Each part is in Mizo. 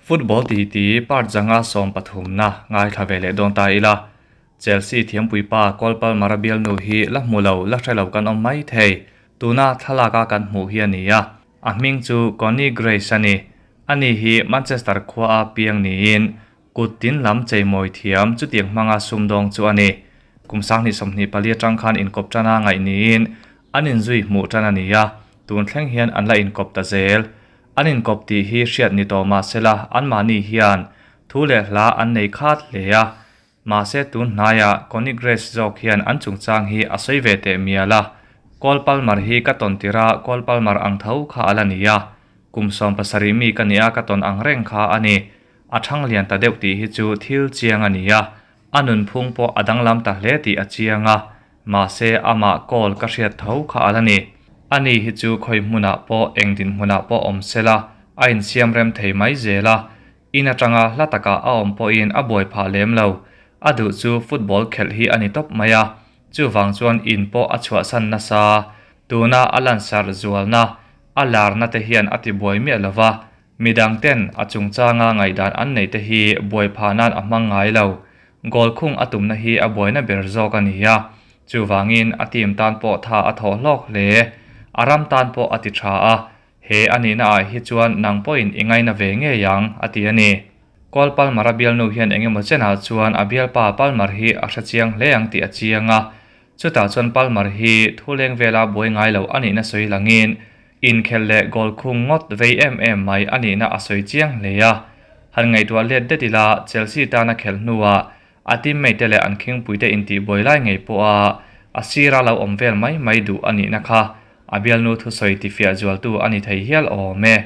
Football titi part zanga sawmpathumna ngaithla ve leh dawn ta ila. Chelsea thiampuipa Cole Palmer-a bialnu hi la hmu lo, la hre lo kan awm mai thei. Tuna thlalaka kan hmuh hi a ni a, a hming chu Connie Grace a ni. Ani hi Manchester khuaa piang niin kut tin lam cheimawi thiam chutiang hmanga sumdawng chu a ni. Kum 2024 atang khan inkawp tana ngaih niin an inzui hmuh tan a ni a, tun thleng hian an la inkawp ta zel. An inkawp tih hi hriat ni tawh mah sela anmahni hian thu leh hla an nei khat hle a. Mahse tun hnaiah Connie Grace zawk hian an chungchang hi a sawi ve teh mial a, Cole Palmer hi ka tawn tirh a, Cole Palmer ang tho kha a la ni a, kum 17 mi ka nia ka tawn ang reng kha a ni. A thang lian ta deuh tih hi chu thil chiang a ni a, a nunphung pawh a danglam ta hle tih a chiang a, mahse amah Cole ka hriat tho kha a la ni. Ani hi chu khawi hmunah pawh eng dinhmunah pawh awm sela a insiam rem thei mai zel a, In atanga hla takah a awm pawhin a buai phah lem lo. A duh chu football khelh hi a ni tawp mai a, chuvang chuan in pawh a chhuahsan nasa. Tuna a lansarh zualna, a larna te hian a ti buai miah lo va, midang ten a chungchanga ngaihdan an neih te hi buai phah nan a hmang ngai lo. Goal khung a tumna hi a buaina ber zawk a ni a, chuvangin a team tan pawh tha a thawh hlawk hle. A ram tan pawh a ti tha a, He a nihna ah hi chuan nang pawhin i ngaina ve ngei ang, a ti a ni. Cole Palmer-a bialnu hian eng emaw chenah chuan a bialpa Palmer hi a hre chiang hle ang tih a chiang a. Chutah chuan Palmer hi thu leng vela buai ngai lo a nihna sawi langin inkhelh leh goal khung ngawt vei em em mai a nihna a sawi chiang hle a. Han ngaihtuah let det ila Chelsea tana khelh hnuah a teammate te leh an khingpuite intihbuai lai ngei pawha a sira lo awm vel mai mai duh a nihna kha A bialnu thusawi tifiah zualtu a ni thei hial awm e.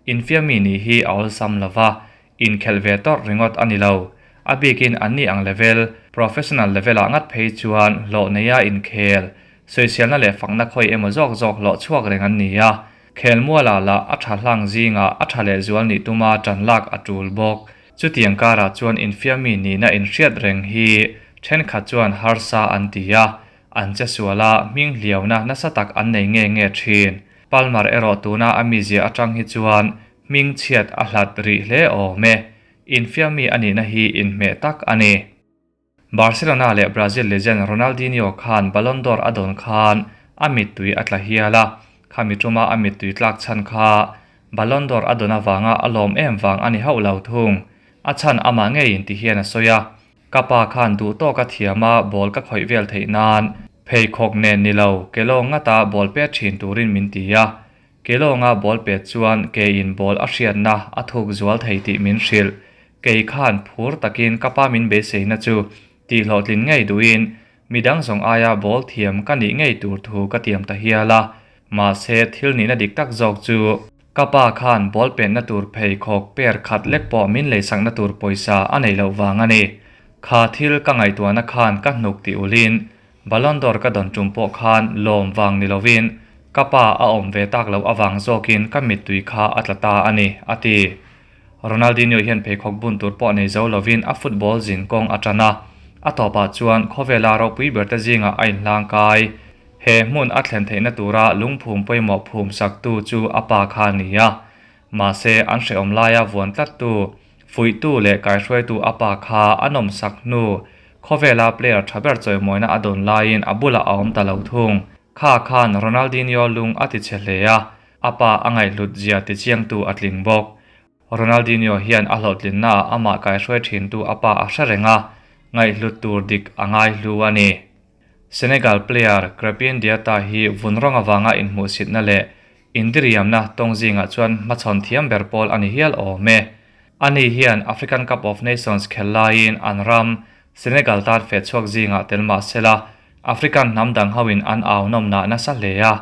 Infiammi nih hi a awlsam lo va, inkhelh ve tawrh ringawt a ni lo. A bikin an ni ang level, professional level-ah ngat phei chuan hlawh neia inkhel, sawiselna leh fakna khawi emaw zawk zawk hlawh chhuak reng an ni a. Khelmualah lah a tha hlang zingah a tha lehzual nih tuma tan lak a tul bawk. Chutiang karah chuan infiammi nihna inhriat reng hi thenkhat chuan harsa an ti a, An che sual a, hming hliauna nasa tak an nei nge nge thin. Palmer erawh tuna a mizia atang hi chuan hming chhiat a hlat rih hle awm e. Infiammi a nihna hi inhmeh tak a ni. Barcelona leh Brazil legend Ronaldinho khan Ballon d'Or a dawn khan a mittui a tla hial a, khami tuma a mittui tlak chhan kha Ballon d'Or a dawn avanga a lawm em vang a ni hauh lo thung. A chhan amah ngeiin ti hian a sawi a, Ka pa khan duh tawk a thiam a, ball ka khawih vel theih nan pheikhawk nen ni lo, kelawng ngata ball pet thin turin min ti a. Kelawnga ball pet chuan keiin ball a hriatna a thuk zual thei tih min hrilh. Kei khan phur takin ka pa min beiseina chu tih hlawhtlin ngei duhin midang zawng aia ball thiam ka nih ngei tur thu ka tiam ta hial a. Mahse thil nihna dik tak zawk chu Ka pa khan ball penna tur pheikhawk per khat lek pawh min leisakna tur pawisa a neih loh vang a ni. Kha thil ka ngaihtuahna khan ka hnuk tih ulhin Ballon d'Or ka dawn tum pawh khan lawm vang ni lovin ka pa a awm ve tak loh avang zawkin ka mittui kha a tla ta a ni, a ti. Ronaldinho hian pheikhawk bun tur pawh nei zo lovin a football zin kawng a tan a, a tawpah chuan khawvela ropui berte zingah a inhlang kai. He hmun a thlen theihna tura lungphum pawimawh phum saktu chu a pa kha a ni a. Mahse, an hrehawm laia vuan tlattu, fuihtu leh kaihruaitu a pa kha a nawmsak hnu, khawvela player tha ber chawimawina a dawn laiin a bulah a awm ta lo thung. Kha khan Ronaldinho lung a tichhe hle a, a pa a ngaihhlut zia tichiangtu a tling bawk. Ronaldinho hian a hlawhtlinnaah amah kaihruai thintu a pa a hre reng a, ngaihhlut tur dik a ngaihlu a ni. Senegal player Krepin Diatta hi vun rawng avanga inhmuhsitna leh indiriamna tawng zingah chuan hmachhawn thiam ber pawl a ni hial awm e. Ani hian African Cup of Nations khel laiin an ram, Senegal tan fehchhuak zingah tel mah sela, African hnam dang hoin an au nawmnah nasa hle a,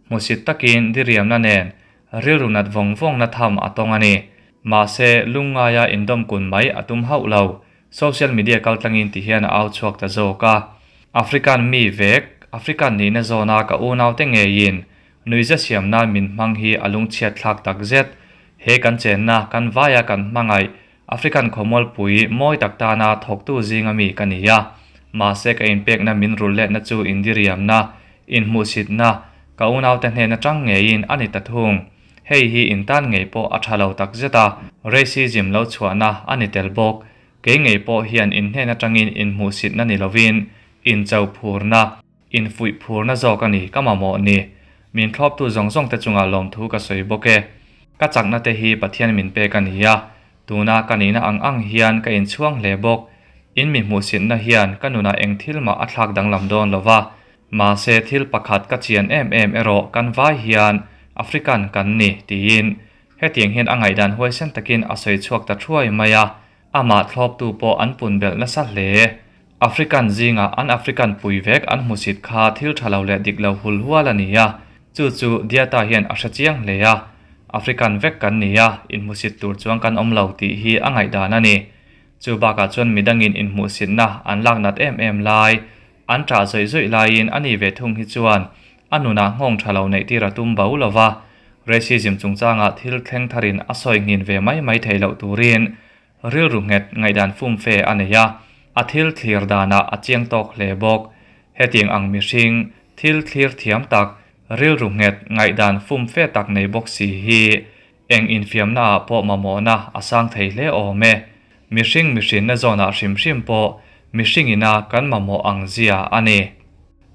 hmuhsit takin diriamna nen rilru nat vawng vawngna tham a tawng a ni. Mahse, lungngaia indawmkun mai a tum hauh lo. Social media kaltlangin ti hian a au chhuak ta zawk a. African mi vek, African nihna zawna ka unaute ngeiin nuihza siam nan min hmang hi a lungchhiat thlak tak zet. He kan chenna, kan vaia kan hmangaih, African khawmualpui mawi tak tana thawktu zinga mi ka ni a. Mahse ka inpekna min rul letna chu indiriamna, inhmuhsitna, ka unaute hnen atang ngeiin a ni ta thung. Hei hi in tan ngei pawh a tha lo tak zet a, racism lo chhuahna a ni tel bawk. Kei ngei pawh hian in hnen atangin inhmuhsitna ni lovin incho phurna, infuih phurna zawk a ni ka mamawh ni. Min thlawptu zawng zawng te chungah lawmthu ka sawi bawk e. Ka chakna te hi Pathian min pek a ni a, tuna ka nihna ang ang hian ka inchhuang hle bawk. In mi hmuhsitna hian ka nunah eng thil mah a thlak danglam dawn lo va, mahse thil pakhat ka chian em em erawh kan vai hian African kan ni tiin hetiang hian a ngaihdan huaisen takin a sawi chhuak ta thuai mai a, amah thlawptu pawh an pun belh nasa hle. African zingah an African pui vek an hmusit kha thil tha lo leh dik lo hul hual a ni a, chu chu Diata hian a hre chiang hle a, African vek kan ni a, inhmusit tur chuan kan awm lo tih hi a ngaihdan a ni. Chu bakah chuan midangin inhmuhsitna an lak nat em em lai, an ṭah zawih zawih laiin a ni ve thung hi chuan a nunah nghawng ṭha lo neih tir a tum bo lo va, racism chungchangah thil thleng tharin a sawi nghin ve mai mai theih loh turin Rilru nghet ngaihdan fumfe a nei a, a thil thlir danah a chiang tawk hle bawk. Hetiang ang mihring, thil thlir thiam tak, rilru nghet ngaihdan fumfe tak nei bawk si hi eng infiamnaah pawh mamawhna a sang thei hle awm e. Mihring mihrinna zawnah hrim hrim pawh mihringina kan mamawh ang zia a ni.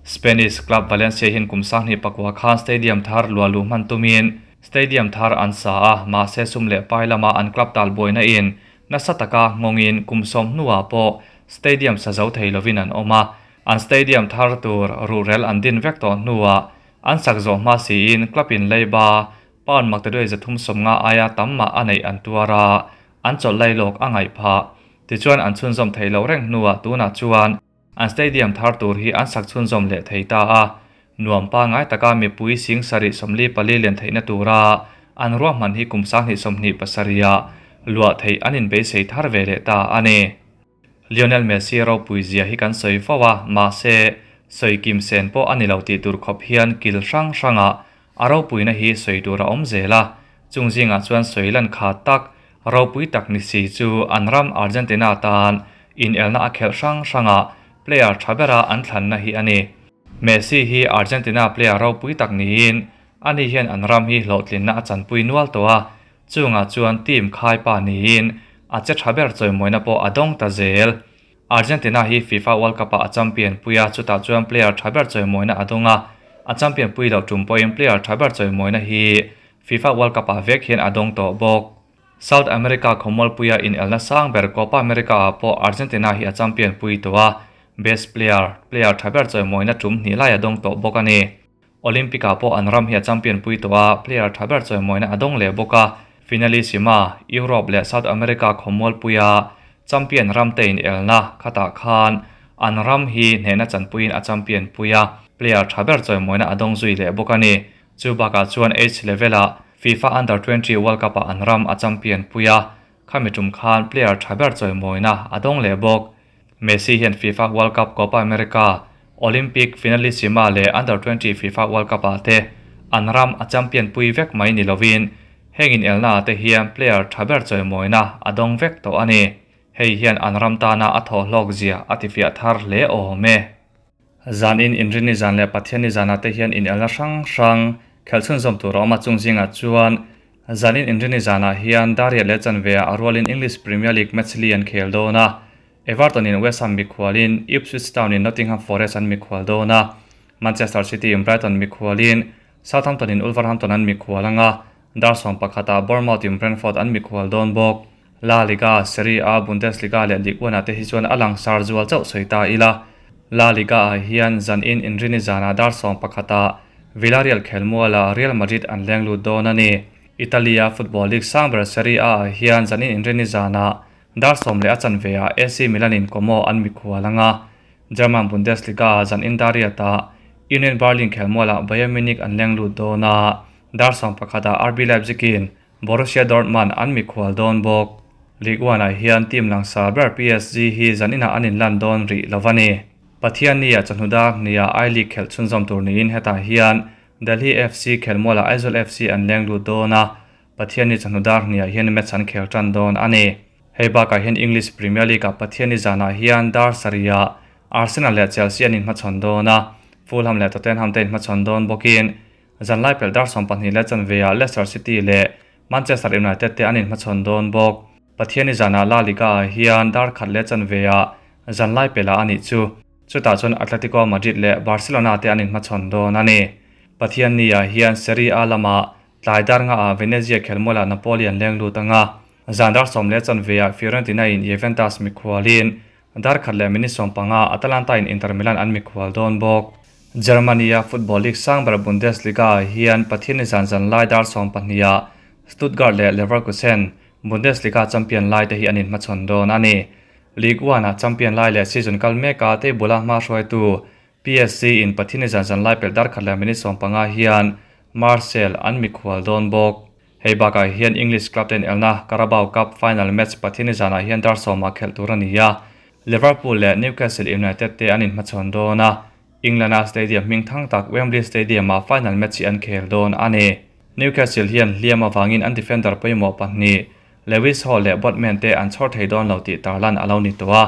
Spanish club Valencia hian kum sanghnih pakua khan stadium thar luah luh hman tumin stadium thar an sa a, mahse sum leh pai lama an club tal buaina in nasa taka nghawngin kum sawm hnuah pawh stadium sa zo thei lovin an awm a, an stadium thar tur ruhrel an din vek tawh hnuah an sak zawh hma siin club in leiba pound maktaduai 350 aia tam mah a neih an tuar a, an chawlh lailawk a ngaih phah. Tichuan an chhunzawm thei loh reng hnuah tunah chuan An stadium thar tur hi an sak chhunzawm leh thei ta a, nuam pangngai taka mipui sing sarih 44 lian theihna tura an ruahman hi kum 2027ah luah theih an inbeisei thar ve leh ta a ni. Lionel Messi ropui zia hi kan sawi fo a, mahse, sawi kim sen pawh a ni lo tih tur khawp hian kil hrang hrangah a ropuina hi sawi tur a awm zel a, chung zingah chuan sawi lan khat tak Ropui tak ni si chu an ram Argentina tan inelna a khelh hrang hrangah player tha bera an thlanna hi a ni. Messi hi Argentina player ropui tak niin ani hian an ram hi hlawhtlinna a chanpui nual tawh a, chungah chuan team khaipa niin a che tha ber chawimawina pawh a dawng ta zel. Argentina hi FIFA World Cup-ah a champion pui a, chutah chuan player tha ber chawimawina a dawng a, a champion pui loh tum pawhin player tha ber chawimawina hi FIFA World Cup-ah vek hian a dawng tawh bawk. South America khawmualpuia inelna sang ber Copa America-ah pawh Argentina hi a champion pui tawh a, best player, player tha ber chawimawina tum hnih lai a dawng tawh bawk a ni. Olympic-ah pawh an ram hi a champion pui tawh a, player tha ber chawimawina a dawng leh bawk a. Finalissima, Europe leh South America khawmualpuia champion ramte inelna khatah khan an ram hi hnehna chanpuiin a champion pui a, player tha ber chawimawina a dawng zui leh bawk a ni. Chu bakah chuan age level-ah FIFA Under 20 World Cup-ah an ram a champion pui a, khami tum khan player tha ber chawimawina a dawng leh bawk. Messi hian FIFA World Cup, Copa America, Olympic Finalissima leh Under 20 FIFA World Cup-ah te an ram a champion pui vek mai ni lovin heng inelnaah te hian player tha ber chawimawina a dawng vek tawh a ni. Hei hian an ram tana a thawhhlawk zia a tifiah thar hle awm e. Zanin Inrinni zan leh Pathianni zanah te hian inelna hrang hrang khelh chhunzawm tur a awm a, chung zingah chuan zanin Inrinni zanah hian Dariat leh Chanveah a rualin English Premier League match li an khel dawn a, Everton in West Ham mikhualin Ipswich Town in Nottingham Forest an mikhual dawn a, Manchester City in Brighton mikhualin Southampton in Wolverhampton an mikhual ang a, dar 11ah Bournemouth in Brentford an mikhual dawn bawk. La Liga, Serie A, Bundesliga leh Ligue 1 ah te hi chuan a langsar zual chauh sawi ta ila. La Liga ah hian zanin Inrini zanah dar 11ah Villarreal khelmualah Real Madrid an leng lut dawn a ni. Italy-a football league sang ber Serie A ah hian zanin Inrini zanah dar 10 leh a chanve ah AC Milan in Como an mikhual ang a. German Bundesliga ah zanin dar riatah Union Berlin khelmualah Bayern Munich an leng lut dawn a, dar 11ah RB Leipzig in Borussia Dortmund an mikhual dawn bawk. Ligue 1 ah hian team langsar ber PSG hi zaninah an inlan dawn rih lo a ni. Pathianni-ah chawhnu dar hniah I-League khelh chhunzawm tur niin hetah hian Delhi FC khelmualah Aizawl FC an leng lut dawn a, Pathianni chawhnu dar hniah hian match an khel tan dawn a ni. Hei bakah hian English Premier League-ah Pathianni zanah hian dar sarihah Arsenal leh Chelsea an inhmachhawn dawn a, Fulham leh Tottenham te inhmachhawn dawn bawkin. Zanlai pelh dar 12 leh chanveah Leicester City leh Manchester United te an inhmachhawn dawn bawk. Pathiani zanah La Liga-ah hian dar khat leh chanveah zanlai pelhah a nih chu. Chutah chuan Atletico Madrid leh Barcelona te an inhmachhawn dawn a ni. Pathianni-ah hian Serie A lamah tlai dar ngaah Venezia khelmualah Napoli an leng lut ang a, zan dar sawm leh chanveah Fiorentina-in Juventus mikhualin dar khat leh minute 15 Atalanta-in Inter Milan an mikhual dawn bawk. Germany-a football league sang ber Bundesliga-ah hian Pathianni zan zanlai dar 12-ah Stuttgart leh Leverkusen Bundesliga champion lai te hi an inhmachhawn dawn a ni. League One-ah champion lai leh season kal meka table-a hma hruaitu PSG in Pathianni zan zanlai pelh dar khat leh minute 15 hian Marseille an mikhual dawn bawk. Hei bakah hian English club te inelna Carabao Cup final match Pathianni zanah hian dar sawmah khelh tur a ni a, Liverpool leh Newcastle United te an inhmachhawn dawn a, England-a stadium hming thang tak Wembley Stadium-ah final match hi an khel dawn a ni. Newcastle hian hliam avangin an defender pawimawh pahnih Lewis Hall leh Botman te an chhawr thei dawn lo tih tarlan a lo ni tawh a.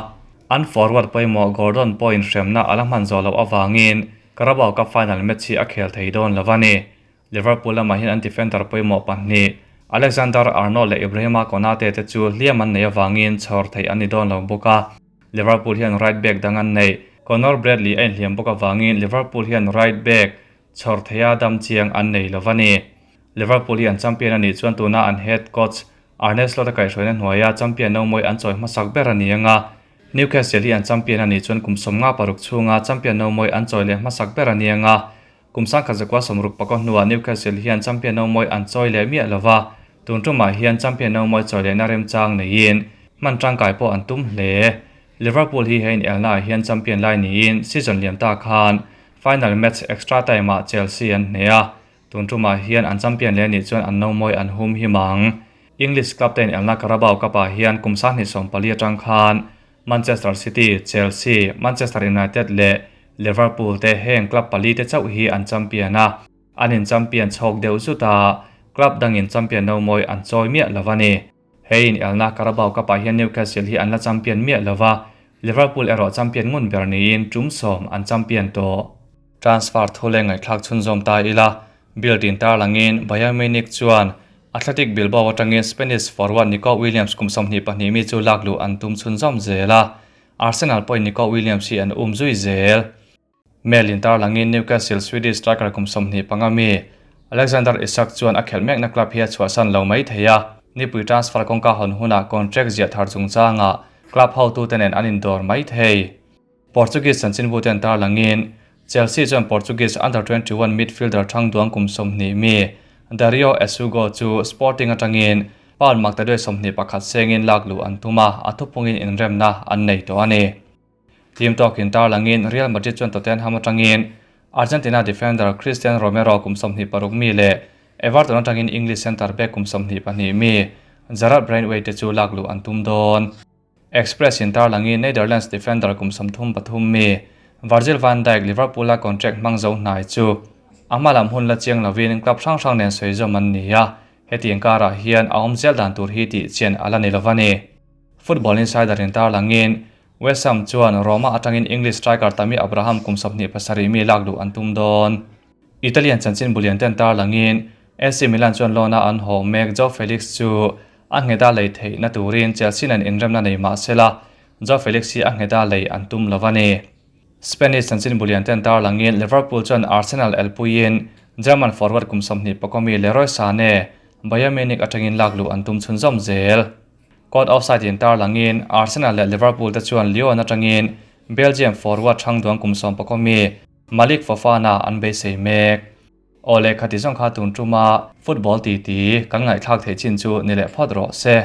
An forward pawimawh Gordon pawhin hremna a la hman zawh loh avangin Carabao Cup final match hi a khel thei dawn lo a ni. Liverpool lamah hian an defender pawimawh pahnih Alexander Arnold leh Ibrahima Konate te chu hliam an neih avangin chhawr theih an ni dawn lo bawk a. Liverpool hian right back dang an neih. Conor Bradley a inhliam bawk avangin Liverpool hian right back chhawr theiha dam chiang an nei lo a ni. Liverpool hi an champion a nih chuan tuna an head coach Arne Slot a kaihhruaina hnuaia champion nomawi an chawi hmasak ber a ni ang a. Newcastle hi an champion a nih chuan kum 56 chhunga champion nomawi an chawi leh hmasak ber a ni ang a. Kum 1965 hnuah Newcastle hian champion nomawi an chawi leh miah lo va, tun tumah hian champion nomawi chawi lehna remchang neiin hman tangkai pawh an tum hle. Liverpool hi he inelnaah hian champion lai niin season liam ta khan final match extra time-ah Chelsea an hneh a, tun tumah hian an champion leh nih chuan an nomawi an hum him ang. English club te inelna Carabao Cup-ah hian kum 2014 atang khan Manchester City, Chelsea, Manchester United leh Liverpool te heng club pali te chauh hi an champion a, an in champion chhawk deuh zut a, club dangin champion no mawi an chawi miah lo a ni. He inelna Carabao Cup-ah hian Newcastle hi an la champion miah lo va, Liverpool erawh champion ngun ber niin tum sawm an champion tawh. Transfer thu leh ngaihthlak chhunzawm ta ila, Bill tin tarlangin Bayern Munich chuan Athletic Bilbao atangin Spanish forward Nico Williams kum 22 mi chu lak luh an tum chhunzawm zel a, Arsenal pawhin Nico Williams hi an um zui zel. Mail in tarlangin Newcastle Swedish striker kum 25 mi Alexander Isak chuan a khelh mekna club hi a chhuahsan lo mai thei a, nipui transfer kawngka hawn hunah contract ziah thar chungchangah club hotute nen an indawr mai thei. Portuguese chanchinbu ten tarlangin Chelsea chuan Portuguese under 21 midfielder thang duang kum 20 mi Dario Essugo chu Sporting atangin pound maktaduai 21 sengin lak luh an tum a, a thupungin inremna an nei tawh a ni. Team tawkin tarlangin Real Madrid chuan Tottenham atangin Argentina defender Cristian Romero kum 26 mi leh Everton atangin English centre back kum 22 mi Jarrad Branthwaite te chu lak luh an tum dawn. Express in tarlangin Netherlands defender kum 33 mi Virgil van Dijk Liverpool-a contract hmang zo hnai chu a hma lam hun la chiang lovin club hrang hrang nen sawi zawm an ni a, hetiang karah hian a awm zel dan tur hi tih chian a la ni lo a ni. Football Insider in tarlangin West Ham chuan Roma atangin English striker Tammy Abraham kum 27 mi lak luh an tum dawn. Italian chanchin bulian ten tarlangin AC Milan chuan loan-a an haw mek Joao Felix chu a ngheta lei theihna turin Chelsea nen inremna nei mah sela, Joao Felix hi a ngheta lei an tum lo a ni. Spanish chanchin bulian ten tarlangin Liverpool chuan Arsenal elpuiin German forward kum 20 mi Leroy Sane Bayern Munich atangin lak luh an tum chhunzawm zel. Caught offside in tarlangin Arsenal leh Liverpool te chuan Lyon atangin Belgium forward thang duang kum 11 mi Malik Fofana an beisei mek. Aw le khati zawng kha tun tuma football titi kan ngaihthlak theih chin chu ni leh phawt rawh se.